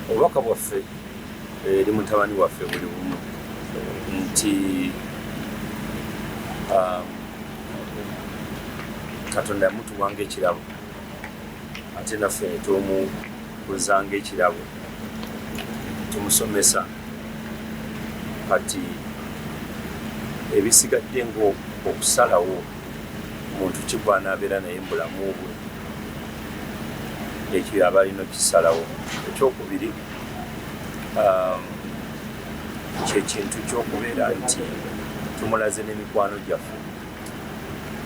Obubaka bwaffe eri mutabani waffe buli bumu nti Katonda yamutuwanga ekirabo, ate naffe netumukuzanga ekirabo, tumusomesa. Kati ebisigadde ng'okusalawo muntu ki gw'anaabeera naye mu bulamu bwe, ekyo y'aba alina okukisalawo. Ekyokubiri, kyekintu ky'okubeera nti tumulaze n'emikwano gyaffe,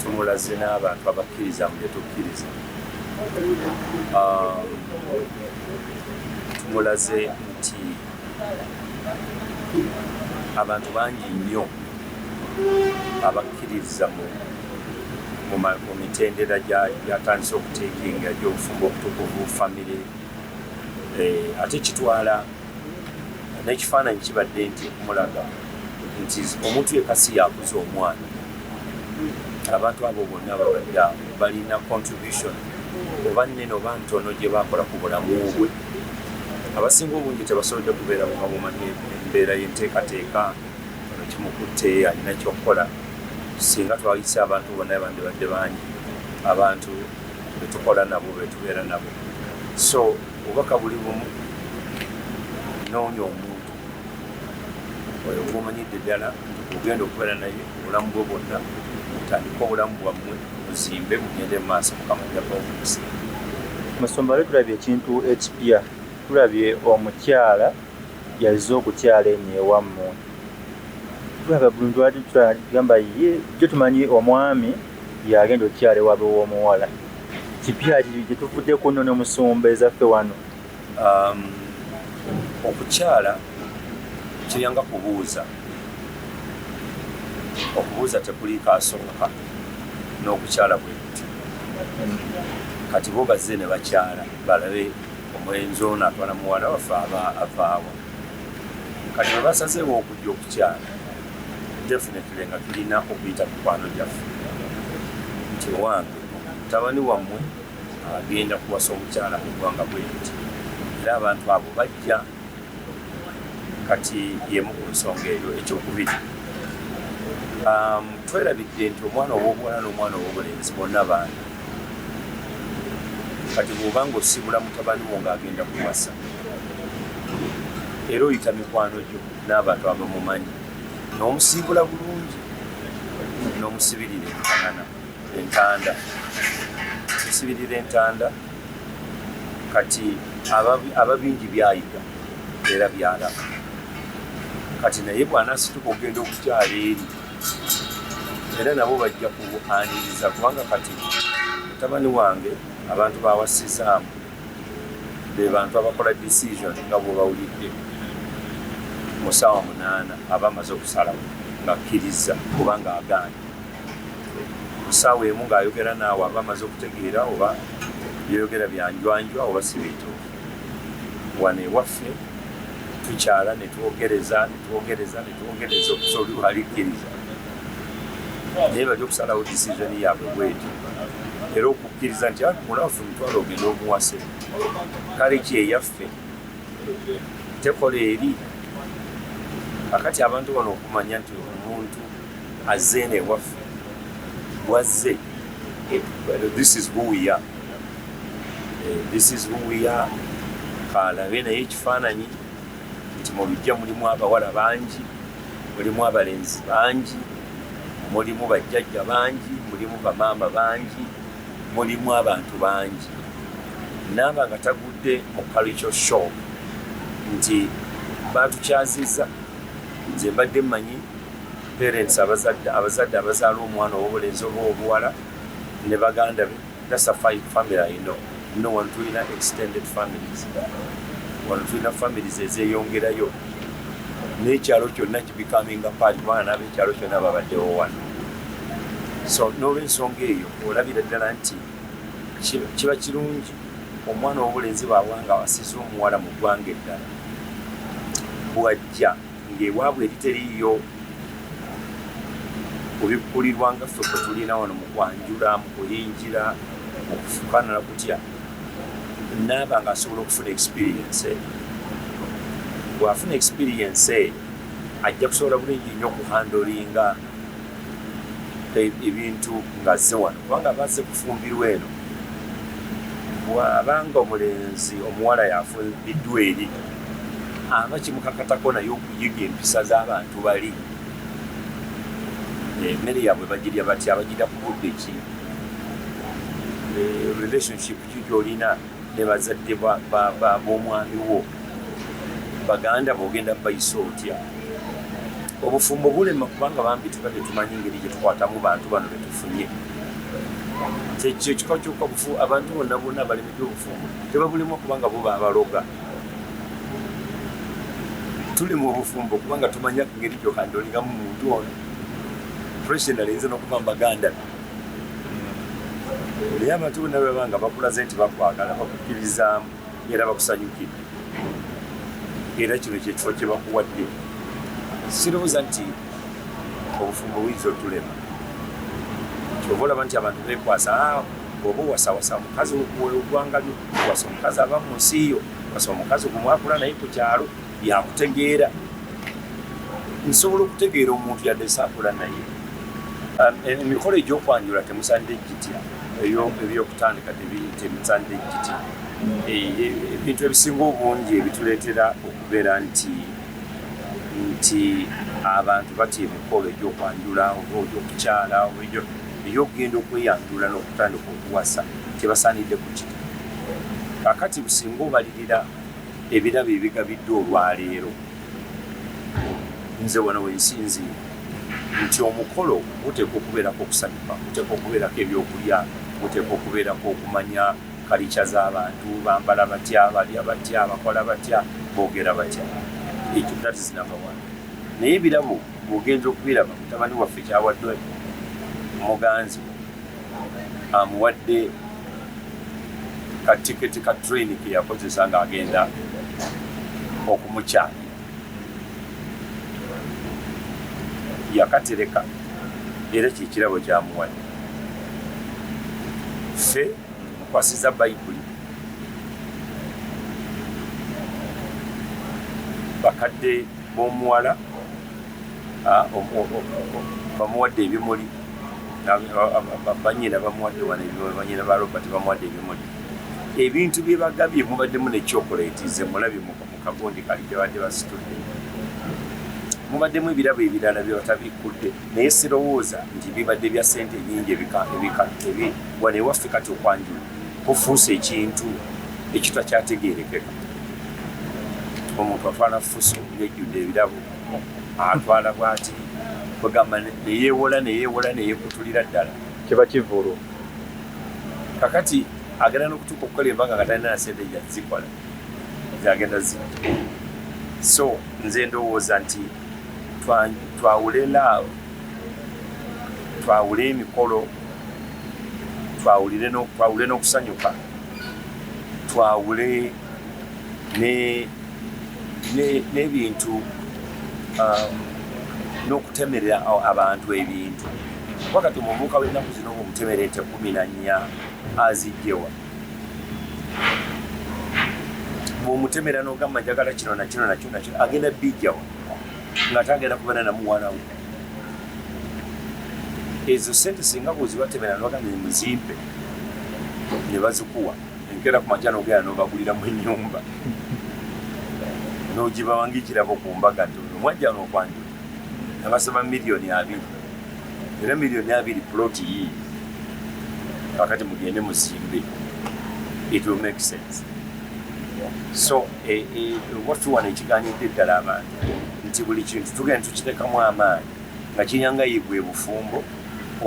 tumulaze n'abantu abakkiriza mu bye tukkiriza, tumulaze nti abantu bangi nnyo abakkiririza mu mu mitendera gyatandise okuteekinga egy'obufumbo obutukuvu, famire, ate kitwala n'ekifaananyi kibadde nti okumulaga nti omuntu yekka si yakuza omwana. Abantu abo bonna babadde awo balina contribution oba nnene oba ntono gye bakola ku bulamu bwe. Abasinga obungi tebasobodde kubeera nga mumanyi embeera y'enteekateeka ono kimukutte, alina kyokukola. Singa twayise abantu bonna bandibadde bangi, abantu betukola nabo, betubeera nabo. So obubaka buli bumu: noonya omuntu oyo gwomanyidde ddala nti ogenda okubeera naye obulamu bwe bwonna, mutandike obulamu bwammwe, muzimbe, mugende mu maaso. Mukama ajja omukisa. Musumba, lwe tulabye ekintu ekipya, tulabye omukyala yazze okukyala eno ewammwe. Tulaba buli twali tugamba ye jjo tumanyi omwami yagenda okukyala ewaabwe w'omuwala. Kipya gye tuvudde ku nnono, musumba, ezaffe wano? Okukyala kiryanga kubuuza. Okubuuza tekuliiko asooka, n'okukyala bwe kutyo. Kati bo bazze ne bakyala balabe omulenzi ono atwala muwala waffe aba avaawa. Kati bwe basazeewo okujja okukyala, definitely nga tulina okuyita mikwano gyaffe nti owange mutabani wammwe agenda kuwasa omukyala mu ggwanga bwe nti, era abantu abo bajja. Kati yemu ku nsonga eyo. Ekyokubiri, twerabidde nti omwana ow'obuwala n'omwana ow'obulenzi bonna baana. Kati bw'oba nga osibula mutabani wo ng'agenda kuwasa, era oyita mikwano gyo n'abantu abamumanyi n'omusiibula bulungi n'omusibirira entangana entanda, musibirira entanda. Kati ababingi byayiga era byalaba. Kati naye bw'anaasituka okugenda okukyala eri, era nabo bajja kuaniriza, kubanga kati mutabani wange abantu bawasizaamu be bantu abakola decision nga bwobawulidde mu ssaawa 8 aba amaze okusalawo ng'akkiriza kubanga agaanye. Mu ssaawa 1 ng'ayogera naawe aba amaze okutegeera oba byoyogera byanjwanjwa oba si bituufu. Wano ewaffe tukyala ne twogereza, ne twogereza, ne twogereza okusobola oliwalikkiriza, naye bali okusalawo decision yaabwe bwetyo era okukkiriza nti muwala waffe mutwale ogende omuwase. Kale ki eyaffe tekola eri. Kakati abantu bano okumanya nti omuntu azze eno ewaffe bwazze, this is who we are, this is who we are. Kalabe naye ekifaananyi nti mu luggya mulimu abawala bangi, mulimu abalenzi bangi, mulimu bajjajja bangi, mulimu bamaama bangi. Mulimu abantu bangi naaba nga tagudde mu culture shock nti batukyaziza. Nze mbadde mmanyi parents, abazadde abazaala omwana ow'obulenzi oba obuwala ne baganda be, that's a family I know. No, wano tulina extended families, wano tulina families ezeyongerayo n'ekyalo kyonna kibecominga part, kubanga n'abekyalo kyonna babaddewo wano. So n'olwensonga eyo olabira ddala nti kiba kirungi omwana ow'obulenzi bw'abanga awasiza omuwala mu ggwanga eddala, bw'ajja ng'ewaabwe eri teriiyo kubikkulirwa nga ffe kwe tulina wano mu kwanjula, mu kuyingira, mu kufaanana kutya, naaba ng'asobola okufuna experience eyo. Bw'afuna experience eyo, ajja kusobola bulungi nnyo okuhandlinga ebintu ng'azze wano, kubanga bazze kufumbirwa eno. Bw'abanga omulenzi omuwala yafumbiddwa eri, aba kimukakatako naye okuyiga empisa z'abantu bali. Emmere yaabwe bagirya batya? Bagirya ku budde ki? Relationship ki gy'olina ne bazadde b'omwami wo? Baganda b'ogenda bayisa otya? Obufumbo bulema kubanga bambi tuba tetumanyi ngeri gye tukwatamu bantu bano betufunye. Kyekyo ekika kyokka bufu. Abantu bonna bonna balemeddwa obufumbo tebabulemwa kubanga bo babaloga. Tuli mu bufumbo kubanga tumanya ku ngeri gyohandlingamu muntu ono. President ayinza n'okuba mbaganda, naye abantu bonna baba nga bakulaze nti bakwagala, bakukkirizaamu era bakusanyukidde, era kino kyekifo kye bakuwadde, sirowooza nti obufumbo buyinza otulema. Kyova olaba nti abantu bekwasa, "Ah, bw'oba owasawasa omukazi weggwanga lyo, wasa omukazi ava mu nsi yo, wasa omukazi gumwakula naye ku kyalo yakutegeera." Nsobola okutegeera omuntu yadde saakula naye. Emikolo egy'okwanjula temusaanidde gitya, ebyokutandika temusaanidde gitya. Ebintu ebisinga obungi ebituleetera okubeera nti abantu batya emikolo egy'okwanjula oba egy'okukyala oba egy'okugenda okweyanjula n'okutandika okuwasa, tebasaanidde kukitya. Kakati businga obalirira ebirabo ebigabiddwa olwaleero, nze wano wensinziira nti omukolo guteekwa okubeerako okusanyuka, guteekwa okubeerako ebyokulya, guteekwa okubeerako okumanya culture z'abantu, bambala batya, balya batya, bakola batya, boogera batya. Ekyo, that is number one. Naye ebirabo bw'ogenza okubiraba, mutabani waffe kyawadde muganzi we, amuwadde katiketi ka train ke yakozesa ng'agenda okumukyalira, yakatereka, era kyekirabo kyamuwadde. Ffe mukwasiza Bayibuli, bakadde b'omuwala bamuwadde ebimuli, banyina bamuwadde wano ebimuli, banyina ba Robert bamuwadde ebimuli. Ebintu bye bagabye mubaddemu ne chocolate ze mulabye mu kagundi kali gye badde basitudde, mubaddemu ebirabo ebirala bye batabikkudde, naye sirowooza nti bibadde bya ssente nyingi. Wano ewaffe kati okwanjula kufuuse ekintu ekitakyategeerekeka. Omuntu atwala fuso ng'ejjudde ebirabo, atwala bwati, kwegamba neyeewola, neyeewola, neyekutulira ddala. Kiba kivulu. Kakati agenda n'okutuuka okukola embaga nga talina na sente zikola zagenda zidda. So nze ndowooza nti twawule love, twawule emikolo, twawule n'okusanyuka, twawule n'ebintu n'okutemerera abantu ebintu. Kuba kati omuvubuka w'ennaku zino omutemera ente 14 azijjewa? Bw'omutemera n'ogamba njagala kino nakino nakino nakino, agenda bijjawa nga tagenda kubeera namuwalawo ezo sente? Singa bwozibatemera nobagamba muzimpe ne bazikuwa, enkeera ku makya nogenda nobaguliramu ennyumba n'ogibawa ng'ekirabo ku mbaga nti ono mwajja n'okwanjula nabasaba 20 million, era 20 million ploti yiiyi. Kakati mugende muzimbe, it will make sense. So waffe wano ekiganyidde ddala abantu nti buli kintu tugenda tukiteekamu amaanyi nga kiryanga yigwe bufumbo.